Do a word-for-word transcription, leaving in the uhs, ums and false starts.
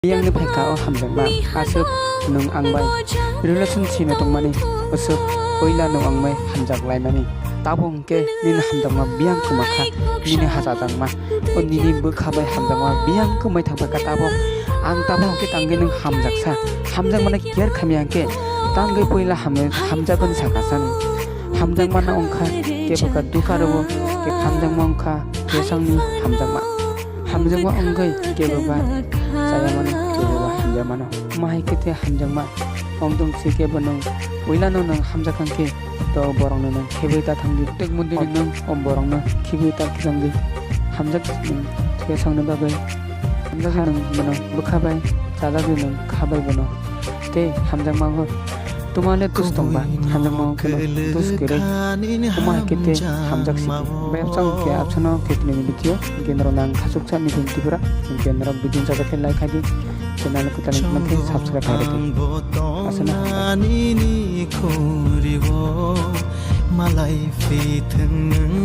Biyangni phaikha o hamjakma, aswk nwng ang bai relationship-o tongmani, aswk puila nwng ang bai hamjak laimani. Tabuk hwnkhe nini hamjakma biyang kwma kha, nini hachajakma, o nini bwkha bai hamjakma biyang kwmai thangpai kha tabuk. Ang tabuk hwnkhe tangwi nwng hamjaksa, hamjakmano care khamya hwnkhe tangwi puila ham-, hamjakgwni sakha sani. Hamjakmano wngkha kebo kha dukha rwo, kebo hamjakma wngkha kesangni hamjakma. Hamjakma wngwi kebo ba chayamano, kebo ba hamjakmano. Omo hai khe tei hamjakma wng tong si kebo nwng puilano nwng hamjak kha khe, to borokno nwng khibwi ta thangdi. Tei mundi nwng o borokno khibwi ta thangdi. Hamjak nwng kesangni bagwi hamjak nwng bono bwkha bai chajagwi nwng kha bai bono. Tei hamjakma bo twma le tus tongba, hamjakma bo kheno tus kwrwi. Omo hai khe tei hamjak sidi. Bai absang khe absano khe tini video, hwnkhe norok nang khachuksa Nithin Tripura, hwnkhe norok video sajak khe like khaidi, channel kwtal wngkha khe subscribe khaidi. Aswkno hambai. Malai phi thwng nwng